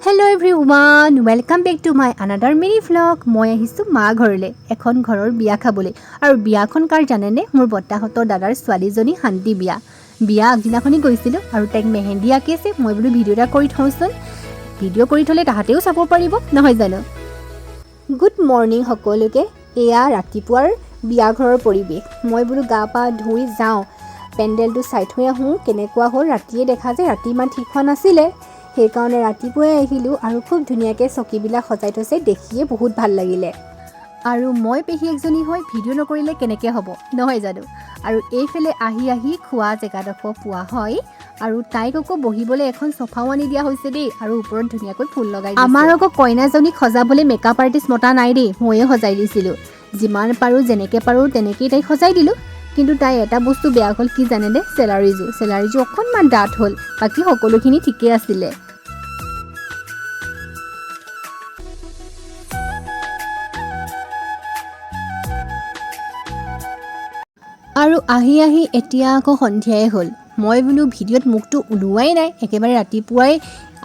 Hello everyone, welcome back to my another mini vlog. মই আহিছোঁ মা ঘৰলৈ, এখন ঘৰৰ বিয়া খাবলৈ। আৰু বিয়াখন কাৰ জানেনে? মোৰ বৰ্তাহঁতৰ দাদাৰ ছোৱালীজনী শান্তি বিয়া। বিয়া আগদিনাখনি গৈছিলোঁ আৰু তাইক মেহেন্দি আঁকি আছে। মই বোলো ভিডিঅ' এটা কৰি থওঁচোন। ভিডিঅ' কৰি থ'লে তাহাঁতেও চাব পাৰিব, নহয় জানো? গুড মৰ্ণিং সকলোকে। এয়া ৰাতিপুৱাৰ বিয়া ঘৰৰ পৰিৱেশ। মই বোলো গা পা ধুই যাওঁ, পেণ্ডেলটো চাই থৈ আহোঁ কেনেকুৱা হ'ল। ৰাতিয়ে দেখা যে ৰাতি ইমান ঠিক হোৱা নাছিলে, সেইকাৰণে ৰাতিপুৱাই আহিলোঁ। আৰু খুব ধুনীয়াকৈ চকীবিলাক সজাই থৈছে, দেখিয়ে বহুত ভাল লাগিলে। আৰু মই পেহীয়েকজনী হৈ ভিডিঅ' নকৰিলে কেনেকৈ হ'ব, নহয় জানো? আৰু এইফালে আহি আহি খোৱা জেগাডোখৰ পোৱা হয়। আৰু তাইক আকৌ বহিবলৈ এখন চফাও আনি দিয়া হৈছে দেই, আৰু ওপৰত ধুনীয়াকৈ ফুল লগাই দিছে। আমাৰ আকৌ কইনাজনীক সজাবলৈ মেকআপ আৰ্টিষ্ট মতা নাই দেই, ময়ে সজাই দিছিলোঁ। যিমান পাৰোঁ, যেনেকৈ পাৰোঁ তেনেকেই তাইক সজাই দিলোঁ। কিন্তু তাই এটা বস্তু বেয়া হ'ল, কি জানেনে? চেলাৰীযোৰ অকণমান ডাঠ হ'ল, বাকী সকলোখিনি ঠিকেই আছিলে। আৰু আহি আহি এতিয়া আকৌ সন্ধিয়াই হ'ল। মই বোলো ভিডিঅ'ত মুখটো ওলোৱাই নাই, একেবাৰে ৰাতিপুৱাই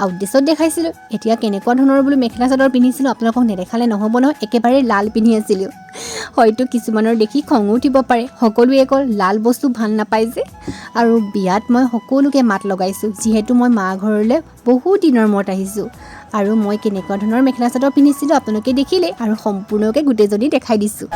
আউটড্ৰেছত দেখাইছিলোঁ। এতিয়া কেনেকুৱা ধৰণৰ বোলো মেখেলা চাদৰ পিন্ধিছিলোঁ আপোনালোকক নেদেখালে নহ'ব নহয়। একেবাৰে লাল পিন্ধি আছিলোঁ। হয়তো কিছুমানৰ দেখি খঙো উঠিব পাৰে, সকলোৱে অকল লাল বস্তু ভাল নাপায় যে। আৰু বিয়াত মই সকলোকে মাত লগাইছোঁ, যিহেতু মই মা ঘৰলৈ বহুত দিনৰ মূৰত আহিছোঁ। আৰু মই কেনেকুৱা ধৰণৰ মেখেলা চাদৰ পিন্ধিছিলোঁ আপোনালোকে দেখিলে, আৰু সম্পূৰ্ণকৈ গোটেইজনী দেখাই দিছোঁ।